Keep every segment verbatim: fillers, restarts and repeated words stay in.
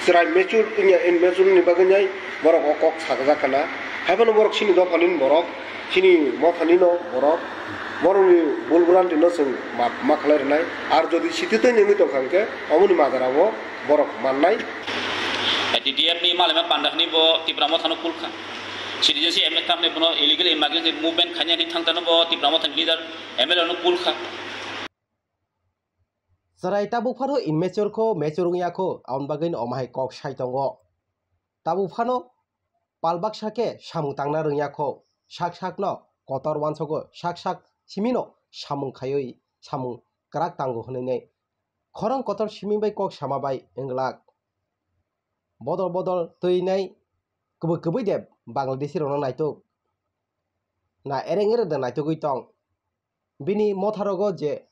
Chwrai mature wngya, immature ni bagwi nai borok o kok sakjak kana. Haiphano borok chini dophani borok, chini mothani no borok, borokni bul bwrantino chwng ma, ma khlai rwnai. Ar jodi sititwi nengwi tongkha hwnkhe omoni majra o borok mannai. T D F ni malai ma panda hwnwi bo Tipra mothano kulkha. Citizenship amendment tamo bono illegal immigrant movement khaina hwnwi thangtano bo Tipra mothani leader M L A no kulkha. Chwrai tabuk phano immature kho, mature wngya kho, aboni bagwino omo hai kok sai tongo. Tabuk phano pal baksa khe samung tangna rwngya kho, sak sakno kotor uansogo, sak sak simino samung khaiwi samung kwrak tango hwnwi nai. Khorang kotor simi bai kok sama bai wng glak. Bodol bodol twi nai, kwbwi kwbwi de Bangladeshi rokno naituk na ereng ereng de naitugwi tong. Bini motharogo je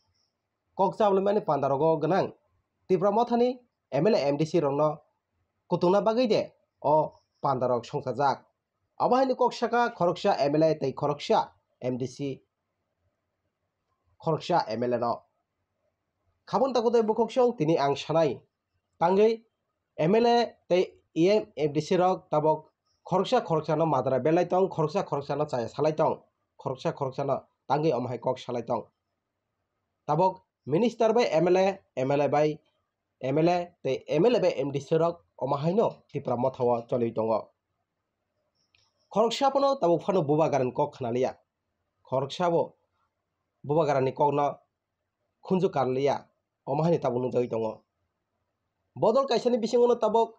kok chablaimani pandarogo gwnang Tipra mothani M L A M D C rokno kutungna bagwi de o pandarok songchajak. Abo haino kok saka khoroksa M L A tei khoroksa M D C, khoroksa M L A no. Khabon takutai bukhuk song tini ang sanai. Tangwi M L A tei E M M D C rok tabok khoroksa khoroksano madra belai tong, khoroksa khoroksano chaya salai tong, khoroksa khoroksano tangwi omo hai kok salai tong. Tabok minister bai M L A, M L A bai M L A tei M L A bai M D C rok omo haino Tipra motha o choliwi tongo. Khoroksa phano tabok phano bubagrani kok khnaliya. Khoroksa bo bubagrani kokno khunju karliya, omo haino tabuk nukjagwi tongo. Bodol kaisani bisingono tabuk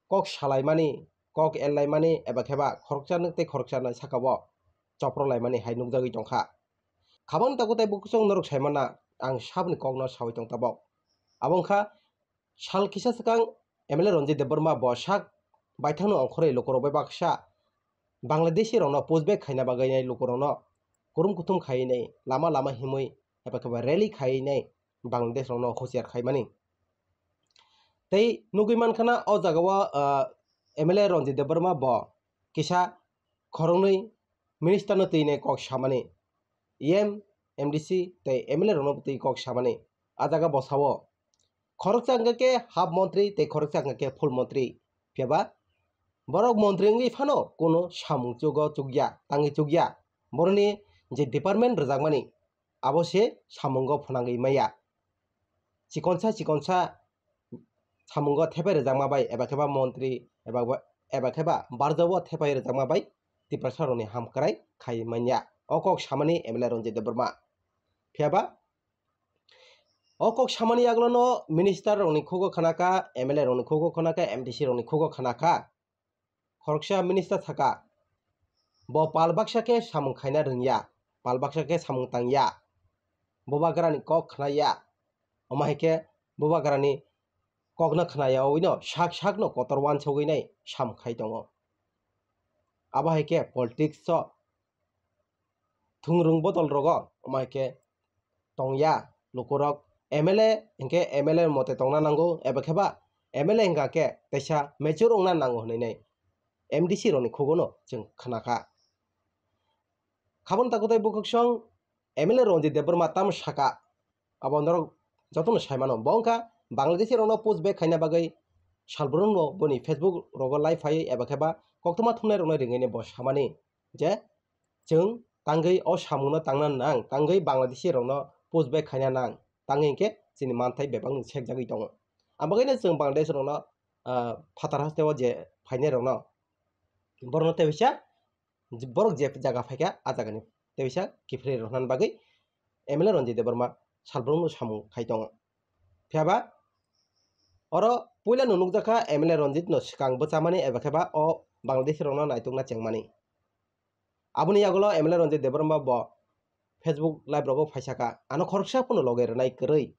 kok salaimani, kok erlaimani eba khe ba khoroksa nwng tei khoroksa nai saka o chopro laimani hai nukjagwi tongkha. Khabang takutai bukhuk song norok saimana ang saboni kokno saui tong tabuk. Abo wngkha sal kisa swkang M L A Ranjit Debbarma bo sak baithangno ongkhorwi lukurok bai baksa Bangladeshi rokno pushback khaina bagwi nai lukurokno kurum kuthum khaiwi nai lama lama himwi eba khe ba rally khaiwi nai Bangladesh rokno husiar khaimani. Tei nugwi mankha na o jaga o, ah, M L A Ranjit Debbarma bo kisa khoroknwi minister no twi nai kok samani, E M, M D C tei M L A rokno twi kok samani. A jaga bo sao, khoroksa wngkha khe half montri tei khoroksa wngkha khe full montri. Phiya ba borok montri wngwi phano kuno samung chugo chukya, tangwi chukya. Boroni je department rwjakmani, abo se samungo phwnangwi maya. Chikonsa chikonsa samungo thepai rwjakma bai eba khe ba montri eba, eba khe ba barjao thepai rwjakma bai Tiprasa rokni hamkrai khai manya. O kok samani M L A Ranjit Debbarma. Phiya ba o kok samani yagulono minister rokni khugo khanakha, M L A rokni khugo khanakha, M D C rokni khugo khanakha. Khoroksa minister saka, bo pal baksa khe samung khaina rwngya, pal baksa khe samung tangya, bubagrani kok khnaya, omo hai khe bubagrani kokno khnaya, oino sak sakno kotor uansugwi nai samung khai tongo. Abo hai khe politics o thungrung bodol rogo omo hai khe tongya lukurok, M L A hinkhe M L A mote tongna nango, eba khe ba M L A hinkha khe teisa mature wngna nango hwnwi nai M D C rokni khugono chwng khnakha. Khabon takutai bukhuk song M L A Ranjit Debbarma tamo saka, abo norok jotono sai mano, bo wngkha Bangladeshi rokno push back khaina bagwi salbrumno boni Facebook rogo live phaiwi eba khe ba koktwma thumnai rokno ringwi bo samani je chwng tangwi o samungno tangna nang, tangwi Bangladeshi rokno push back khaina nang, tangwi hinkhe chini manthai bebakno sekjagwi tongo. Abo kaino chwng Bangladesh rokno, ah, phatar hasteo je phainai rokno, borokno teisa, borok je jaga phaikha, a jagani teisa kiphilwi rwkhnani bagwi M L A Ranjit Debbarma salbrumno samung khai tongo. Phiya ba oro puilano nukjakha M L A Ranjitno swkang bwchamani eba khe ba o Bangladeshi rokno naitukna chengmani. Aboni yagulo M L A Ranjit Debbarma bo Facebook live rogo phaisakha, ano khoroksa phano loge rwnai kwrwi.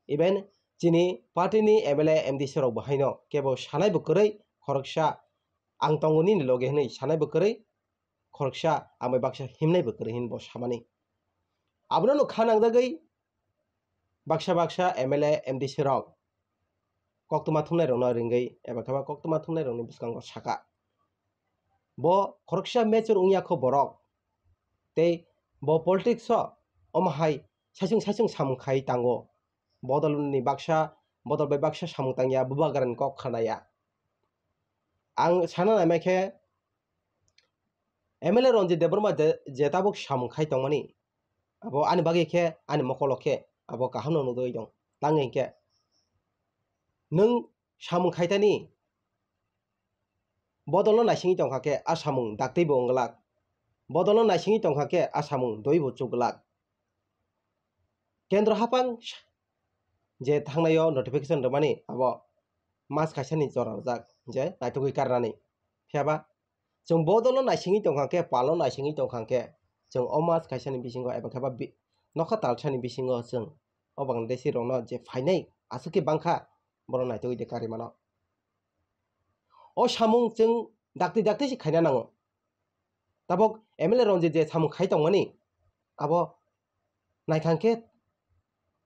Even chini party ni M L A, M D C rok bo haino kebo sanai bo kwrwi, khoroksa ang tongo nini loge hwnwi sanai bo kwrwi, khoroksa ang bai baksa himnai bo kwrwi hinwi bo samani. Abono no kha nangjagwi baksa baksa M L A, M D C rok koktwma thumnai rokno ringwi eba khe ba koktwma thumnai rokni bwskango saka, bo khoroksa mature wngya kho borok, tei bo politics o omo hai saichung saichung samung khai tango, bodolni baksa bodol bai baksa samung tangya, bubagrani kok khanaya. Ang sana naimai khe M L A Ranjit Debbarma je, je tabuk samung khai tongmani, abo ani bagwi khe, ani mokolo khe abo kaham no nugwi tong. Tang hinkhe nwng samung khaitani bodolno naisingwi tongkha khe a samung daktwi bo wng glak, bodolno naisingwi tongkha khe a samung doi bo chuk glak. Kendro haphang je thangnaio notification rwmani abo mas kaisani jora rwjak je naitugwi karnani. Phiyaba chwng bodolno naisingwi tongkha khe, palo naisingwi tongkha khe, chwng o mas kaisani bisingo eba khe ba bi-, nokha talsani bisingo chwng o Bangladeshi rokno je phainai aswk khe bangkha, borok naitugwi de kari mano. O samung chwng dakti dakti se khaina nango. Tabok M L A Ranjit je samung khai tongmani, abo naithang khe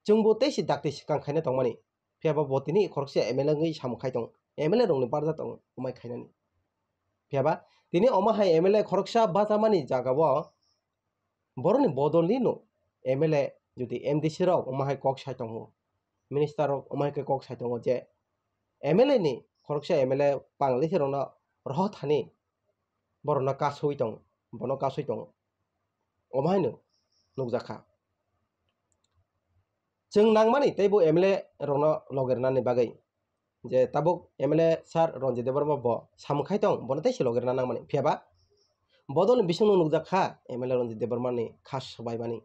chwngbo tei se dakti swkang khaina tongmani. Phiyaba bo tini khoroksa M L A wngwi samung khai tong, M L A rokni barja tong, omai khainani. Phiyaba tini omo hai M L A khoroksa bachamani jagao borokni bodolni no M L A jodi M D C rok omo hai kok sai tongo, minister rok omo hai khe kok sai tongo je M L A ni khoroksa M L A Bangladeshi rokno rohor thani borokno kasui tongo, bono kasui tongo. Omo haino nukjakha. Chwng nangmani teibo M L A rokno logi rwnani bagwi. Je tabuk M L A sir Ranjit Debbarma bo samung khai tong, bono tei se logi rwna nangmani. Phiyaba bodolni bisingno nukjakha M L A Ranjit Debbarmani kha swbaimani.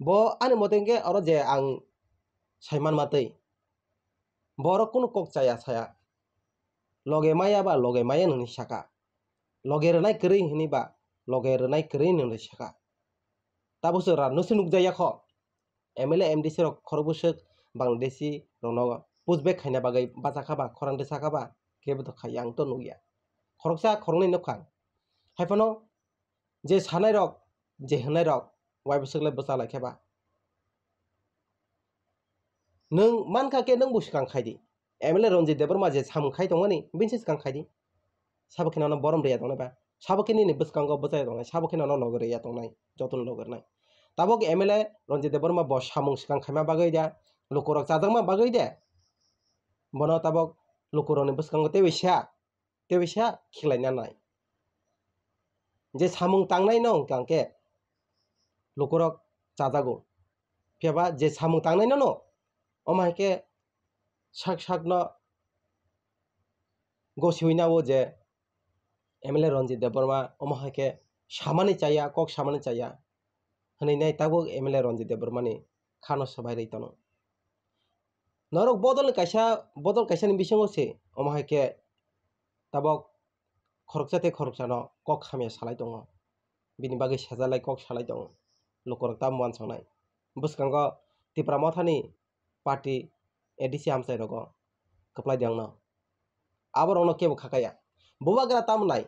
Bo ani mote hwnkhe oro je ang saiman matwi, borok kunu kok chaya saya. Loge maya ba loge maya nini saka. Loge rwnai kwrwi hini ba loge rwnai kwrwi nini saka. Tabuk se ra nusi nukjaya kho. M L A M D C rok khorok bwswk Bangladeshi rokno pushback khaina bagwi bachakha ba khorang rwsakha ba kebo to khaiya ang to nukya. Khoroksa khoroknwi nukha. Haiphano je sanai rok, je hwnai rok, wai bwswk le bwcha lai khe ba. Nwng mankha khe nwng bo swkang khai di. M L A Ranjit Debbarma je samung khai tongmani, bini se swkang khai di. Sabo khe nono borom rwya tongnai ba. Sabo khe nini bwskango bwchai tongnai, sabo khe nono logi rwya tongnai, jotono logi rwnai. Tabok M L A Ranjit Debbarma bo samung swkang khaima bagwi da, lukurok chajakma bagwi de. Bono tabok lukurokni bwskango teibo sa, teibo sa khiklaina nai. Je samung tangnai no hwnkha khe lukurok chajago. Phiyaba je samung tangnai no no, omo hai khe sak sak no gosiwi nao je M L A Ranjit Debbarma omo hai khe samani chaya, kok samani chaya hwnwi nai tabuk M L A Ranjit Debbarmani khano swbai rwi tono. Norok bodol kaisa, bodol kaisani bisingo se omo hai khe tabok khoroksa tei khoroksano kok hamya salai tongo. Bini bagwi sejalai kok salai tongo. Lukurok tamo uansuknai. Bwskango Tipra Mothani party A D C amchai rogo kwplai de wngno. Aborokno kebo khakaya. Bubagra tamo nai?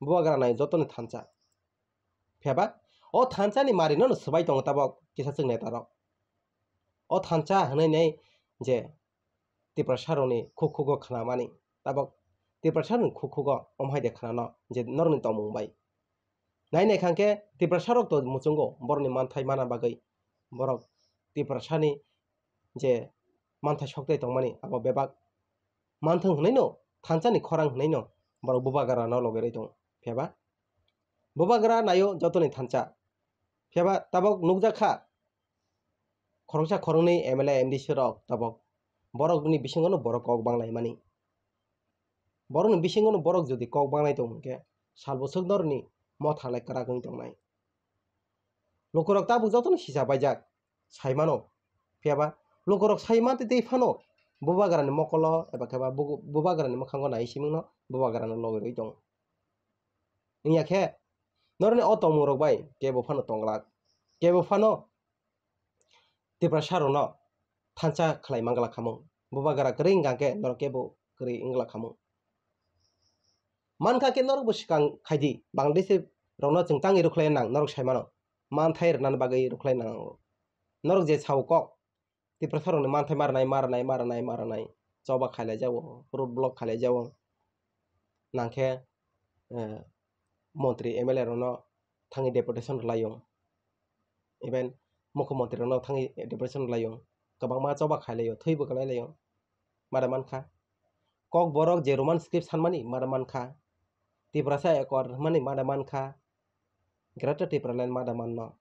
Bubagra nai jotoni thansa. Phiyaba o thansa ni mari no swbai tongo tabok kisa chwng neta rok. O thansa hwnwi nai je Tiprasa rokni khukhugo khnamani. Tabok Tiprasa rokni khukhugo omo hai de khnano je norokni tongmung bai. Nai nai kha khe Tiprasa rok to muchungo borokni manthai mana bagwi borok Tiprasani je manthai soktai tongmani abo bebak manthung hwnwi no thansa ni khorang hwnwi no borok Bubagra no logi rwi tongo. Phiyaba Bubagra naio jotoni thansa. Phiyaba tabok nukjak kha khoroksa khoroknwi M L A M D C rok tabok borokni bisingo no borok kok banglaimani. Borokni bisingo no borok jodi kok banglai tong hwnkhe sal bwswk norokni motha lai kwrak wngwi tongnai. Lukurok tabuk jotono sisa baijak, sai mano. Phiyaba lukurok sai mantwi twi phano Bubagrani mokolo eba khe ba Bubagrani mwkhango nai simingno Bubagrano logi rwi tongo. Wngya khe norokni o tongmungrok bai kebo phano tong glak, kebo phano Tiprasa rokno thansa khlai man glak khamung. Bubagra kwrwi wngkha khe norok kebo kwrwi wng glak khamung. Mankha khe norokbo swkang khai di, Bangladeshi rokno chwng tangwi rwkhlai nang norok sai mano. Manthai rwnani bagwi rwkhlai nango. Norok je sao kok, Tiprasa rokni manthai ma rwnai, ma rwnai, ma rwnai, ma rwnai, choba khailai jao, road block khailai jao. Nangkhe, eh, montri M L A rokno thangwi deputation rwlaio. Even mukhyamantri rokno thangwi deputation rwlaio. kwbangma choba khailaio, thwibo kwlailaio, mada mankha. Kokborok je Roman script sanmani mada mankha, Tiprasa accord hwnmani mada mankha, Greater Tipraland mada manno.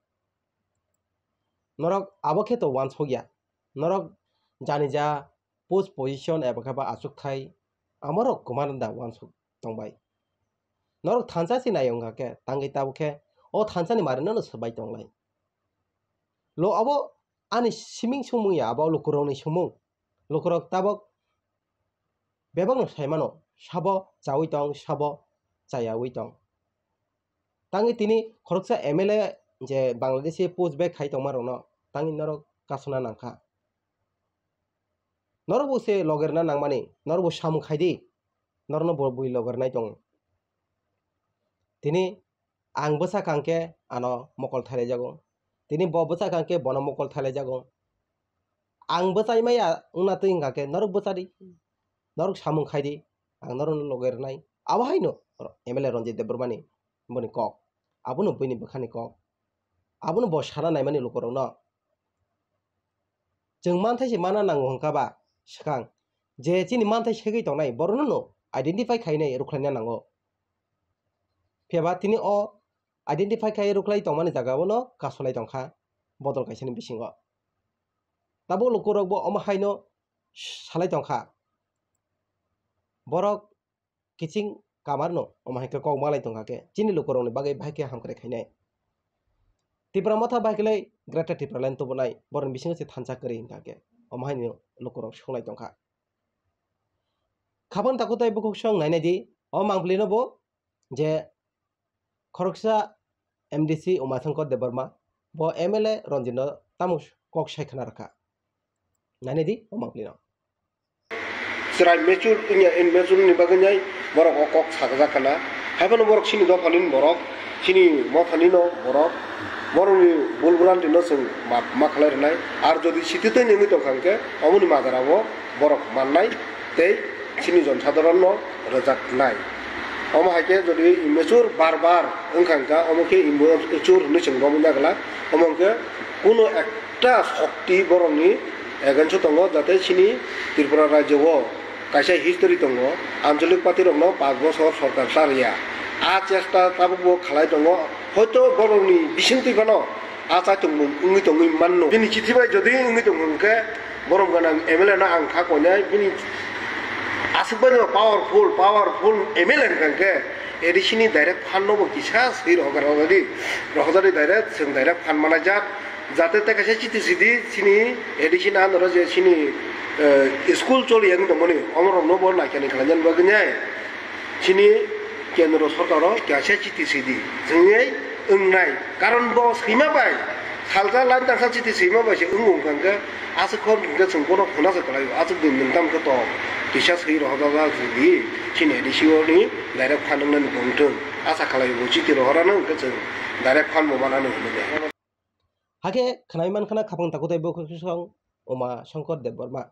Norok abo khe to uansukya, norok jani ja post position eba khe ba achukthai amorok kwmar da uansuk tongbai. Norok thansa se nai wngkha khe, tangwi tabuk khe o thansani mari no swbai tonglai. Lo abo ani siming sumung ya, abo lukurokni sumung. Lukurok tabuk bebakno sai mano, sabo chaui tong, sabo chayaui tong. Tangwi tini khoroksa M L A je Bangladeshi post back khai tongma rokno tangwi norok kasuna nangkha. Norok bo se logerna nangmani, norok bo samung khai di, norokno bo bui logernai tongo. Tini ang bwsa kang khe ano mokol thailaijago, tini bo bwsa kang khe bono mokol thailaijago. Ang bwchai maya wngna twi wngkha khe norok bwcha di, norok samung khai di, ang norokno logerwnai. Abo haino M L A Ranjit Debbarmani boni kok, abono buini bwkhani kok, abono bo sana naimani lukurokno. Chwng manthai se mana nango hwnkha ba swkang, je chini manthai segwi tongnai borokno no identify khainai rwkhlaina nango. Phiya ba tini o identify khai rwkhlai tongmani jaga o no kasolai tongkha bodol kaisani bisingo. Tabuk lukurok bo omo haino salai tongkha. Borok kiching kamarno omo hai khe kok malai tongkha khe chini lukurokni bagwi bahai khe hamkrai khainai. Tipra Motha bahai khlai Greater Tipraland tubunai borokni bisingo se thansa kwrwi hwnkha khe omo haino lukurok songlai tongkha. Khabang takutai bukhuk song nainai di, o mangpili no bo je khoroksa M D C Umashankar Debbarma, bo M L A Ranjit no tamo kok sai khna rwkha. Nainai di o mangpili no. Chwrai mature wngya, immature ni bagwi nai borok o kok sakjak kana. Haiphano borok chini dophani borok, chini mothani no borok, borokni bul bwrantino chwng map ma khlai rwnai. Ar jodi sititwi ni wngwi tongkha hwnkhe, omoni majra o borok mannai tei chini jonsadharonno rwjaknai. Omo hai khe jodi immature bar bar wngkha hwnkha, omo khe immature hwnwi chwng romwi nagwlak. Omo hwnkhe kuno ekta sokti borokni against o tongo, jate chini Tripura rajyo o kaisa history tongo, anchalik party rokno panch bochor sorkar cha rwya. A chesta tabukbo khlai tongo, hoito borokni bisingtwi phano a chaitung mung wngwi tongwi manno. Bini chithi bai jodi wngwi tong hwnkhe, borom gwnang M L A no ang kha koinai, bini aswk bai no powerful, powerful M L A hwnkha hwnkhe, A D C ni direct fund no bo kisa swi rohorjadi, rohorjadi direct, chwng direct fund manajak, jate tei kaisa chiti sidi, chini A D C ni under o je chini, eh, school choli yang tongmani, omorok no bo naikani khlainani bagwi nai. Chini kendro sorkaro kaisa chiti sidi, chwngwi wngnai. Karon bo swima bai, salsa line tangsa chiti swima bai se wngwi wngkha hwnkhe, aswk hor hwnkhe chwng bono khuna se kwlaio, aswk din nwng tam khe to kisa swi rohorjak sidi, chini A D C o ni direct fund wngnani bo wngthung. Asa khlaio bo chiti rohorano hwnkhe chwng direct fund bo manani hwnwi. Hakhe khwnai mankha na khabang takutai bukhuk song Uma Shankar Debbarma,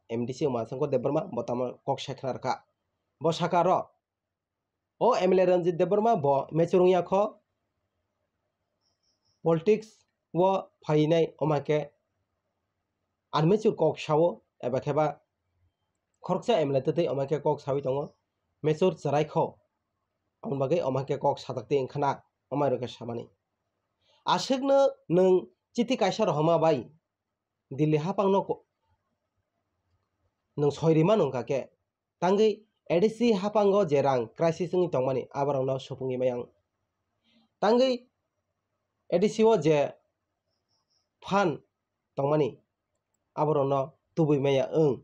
M D C Uma Shankar Debbarma bo tamo kok sai khna rwkha. Bo saka ro, o M L A Ranjit Debbarma bo mature wngya kho, politics o phainai, omo hai khe unmature kok sao, eba khe ba khoroksa M L A twtwi omo hai khe kok saui tongo, mature chwrai kho, aboni bagwi omo hai khe kok sajak twi wngkha na, omo hai rw khe samani. Aswkno nwng chiti kaisa rohorma bai Delhi haphangno ko-, nwng soi rima nungkha khe, tangwi A D C haphango je rang crisis wngwi tongmani, aborokno supungwi maya wng. Tangwi A D C o je fund tongmani, aborokno tubui maya wng.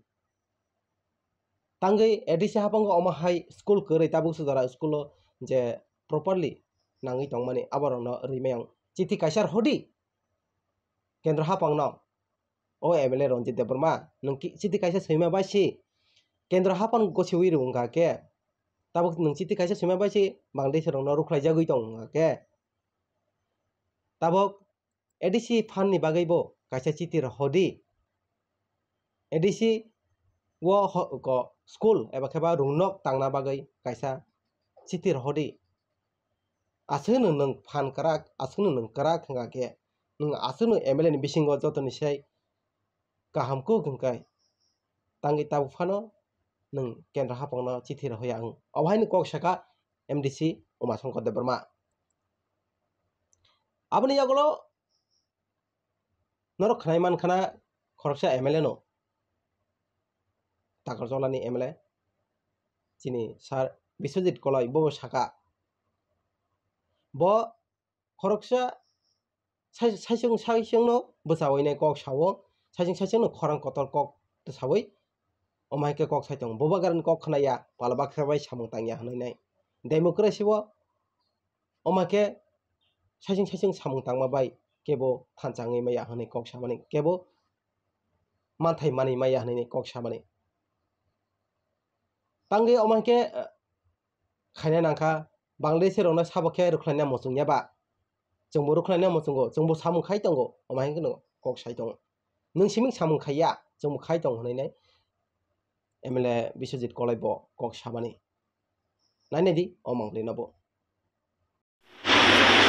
Tangwi A D C haphango omo hai school kwrwi, tabuk se jora school o je properly nangwi tongmani, aborokno rwi maya wng. Chiti kaisa rwdi kendro haphangno, o M L A Ranjit Debbarma, nwng ki-, chiti kaisa swima bai si kendro haphang gosi wi rw wngkha khe, tabuk nwng chiti kaisa swima bai si Bangladesh rokno rwkhlaijagwi tong wngkha khe, tabuk A D C fund ni bagwi bo kaisa chiti rwdi. A D C o ho-, ko school eba khe ba rungnok tangna bagwi kaisa chiti rwdi. Aswkno nwng phan kwrak, aswkno nwng kwrak wngkha khe, nwng aswkno M L A ni bisingo jotoni sai kaham kuk hwnkhe tangwi tabuk phano nwng kendra haphangno chithi rohorya wng. Obo haino kok saka M D C Umasongkor Debbarma. Aboni yagulo norok khwnai mankhana khoroksa M L A no, Takarjolani M L A, chini sir Biswajit Koloi, bobo saka, bo khoroksa sai-, saisung saisungno bwchawi nai kok sao, saisung saisungno khorang kotor kok twsawi, omo hai khe kok sai tongo. Bubagrani kok khwnaya, pala baksa bai samung tangya hwnwi nai. Democracy o omo hai khe saisung saisung samung tangma bai kebo thansa wngwi maya hwnwi kok samani, kebo manthai manwi maya hwnwi kok samani. Tangwi omo hai khe, eh, khaina nangkha, Bangladeshi rokno sabo khe rwkhlaina muchungya ba? Chwngbo rwkhlaina muchungo, chwngbo samung khai tongo, omo hai kheno kok sai tongo. Nwng simi samung khaiya, chwngbo khai tongo hwnwi nai M L A Biswajit Koloi bo kok samani. Nainai di o mangli no bo.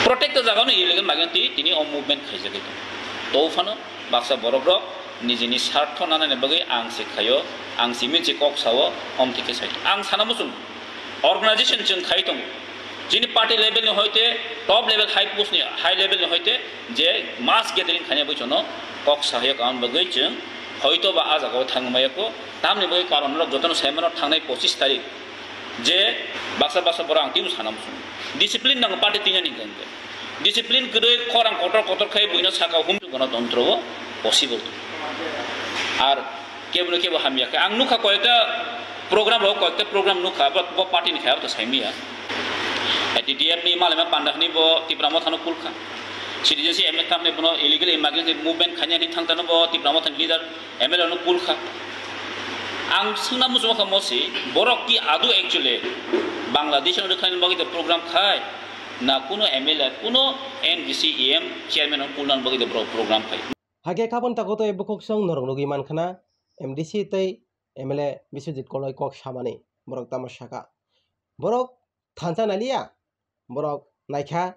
Protected jaga no illegal migrant twi tini o movement khaijagwi tongo. To phano baksa borok rok nijini sartho nanani bagwi ang se khaio, ang simi se kok sao, om thike sai. Ang sana muchung organization chwng khai tongo. Chini party level ni hoite top level high post ni high level ni hoite je mass gathering khaina bagwi chono kok sahayo kaun bagwi chwng hoito ba a jaga o thangmaya ko tamni bagwi karon rok jotono sai mano thangnai pochis tarik. Je baksa baksa borok ang teibo sana muchungo. Discipline nango party tinani hwnkhe. Discipline kwrwi khorang kotor kotor khai buino saka humjwk gana tontro o possible. Ar kebo no kebo hamya khe. Ang nukha koyekta program rok, koyekta program nukha, bo, bo party ni khai abo to saimaya. T D F ni malema panda hwnwi bo Tipra Motha no kulkha. Citizenship amendment thangni bono illegal immigrant movement khaina hwnwi thangtano bo Tipra Motha ni leader M L A no kulkha. Ang swngna muchungma kha mosi, borok ki adu actually Bangladesh no rwkhaina bagwi de program khai, na kuno M L A, kuno M D C E M chairman no kulna bagwi de borok program khai. Hakhe khabon takoto e bukhuk song norok nugwi mankha na M D C tei M L A Biswajit Koloi kok samani borok tamo saka. Borok thansa naliya, borok naikha,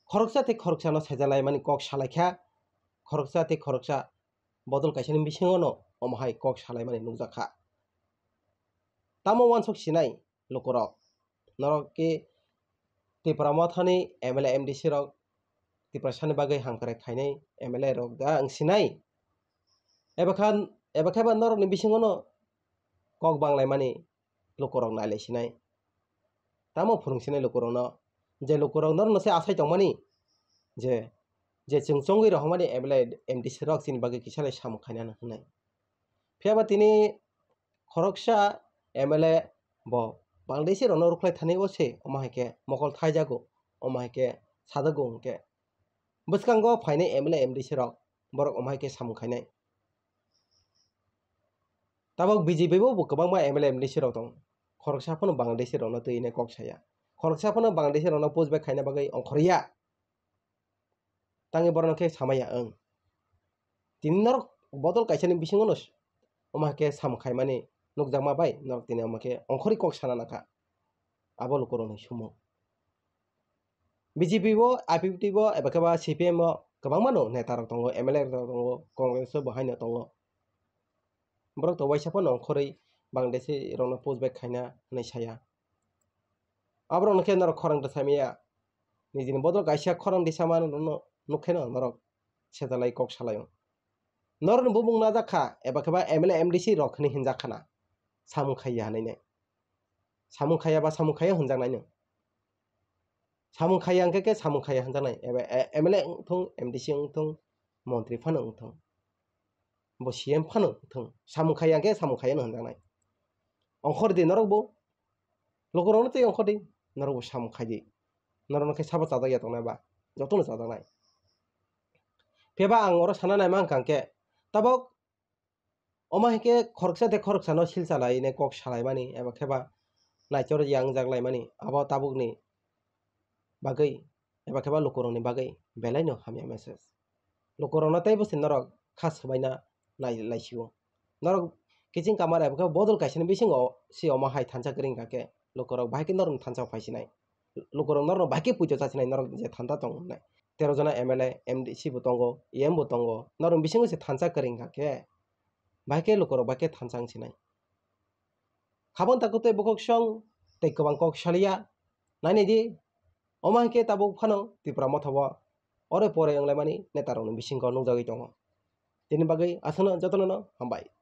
khoroksa tei khoroksano sejalaimani kok salaikha, khoroksa tei khoroksa bodol kaisani bisingono omo hai kok salaimani nukjakha. Tamo uansuk sinai lukurok, norok ki Tipra Mothani M L A M D C rok Tiprasani bagwi hamkrai khainai M L A rok da wng sinai? Eba khan, eba khe ba norokni bisingono kok banglaimani lukurok nailai sinai. Tamo phwrwng sinai lukurokno, je lukurok norokno se asai tongmani, je, je chwng chongwi rohormani M L A M D C rok chini bagwi kisa lai samung khainani hwnwi. Phiya ba tini khoroksa M L A bo Bangladeshi rokno rwkhlai thani o se, omo hai khe mokol thaijago, omo hai khe sajago hwnkhe. Bwskango phainai M L A M D C rok borok omo hai khe samung khainai. Tabok B J P bo bo kwbangma M L A M D C rok tongo. Khoroksa phano Bangladeshi rokno twi hwnwi kok saya. Khoroksa phano Bangladeshi rokno push back khaina bagwi ongkhorya. Tangwi borokno khe samaya wng. Tini norok bodol kaisani bisingono s-, omo hai khe samung khaimani nukjakma bai norok tini omo khe ongkhorwi kok sana nangkha. Abo lukurokni sumo. B J P bo, I P F T bo, eba khe ba C P M o kwbangma no neta rok tongo, M L A rok tongo, Congress o bo haino tongo. Borok to waisa phano ongkhorwi Bangladeshi rokno push back khaina hwnwi saya. Aborokno khe norok khorang rwsamaya. Nijini bodol kaisa khorang rwsama no, no, nuk khe no norok sejalai kok salai o. Norokni bumung najak kha, eba khe ba M L A M D C rok hwnwi hinjak khana. Samung khaiya hwnwi nai. Samung khaiya ba samung khaiya hwnjaknai no. Samung khaiya hwnkhe khe samung khaiya hwnjaknai. Eba, e, M L A wngthung, M D C wngthung, montri phano wngthung. Bo C M phano wngthung. Samung khaiya hwnkhe samung khaiya no hwnjaknai. Ongkhor di norok bo. Lukurokno tei ongkhor di. Norok bo samung khai di. Norokno khe sabo chajak ya tongnai ba. Jotono chajaknai. Phiya ba ang oro sana nai mankha hwnkhe. Tabok Omo hai khe khoroksa tei khoroksano sil chalainai kok salaimani eba khe ba naichor ya wngjak laimani, abo tabukni bagwi eba khe ba lukurokni bagwi belaino hamya message. Lukurokno teibo se norok kha swbaina nai laisio. Norok kiching kamar eba khe bodol kaisani bisingo se omo hai thansa kwrwi wngkha khe lukurok bahai khe norokni thansa phaisinai. Lukurok norokno bahai khe puito chasinai norok je thanta tong wngnai. tero jona M L A, M D C bo tongo, E M bo tongo, norok bisingo se thansa kwrwi wngkha khe, bahai khe lukurok bahai khe thansa wng sinai. Khabon takhuk tei bukhuk song tei kwbang kok saliya, nainai di, omo hai khe tabuk phano Tipra Motha o ore pore wnglaimani netarokni bisingo nukjagwi tongo. Tini bagwi aswkno jotono no hambai.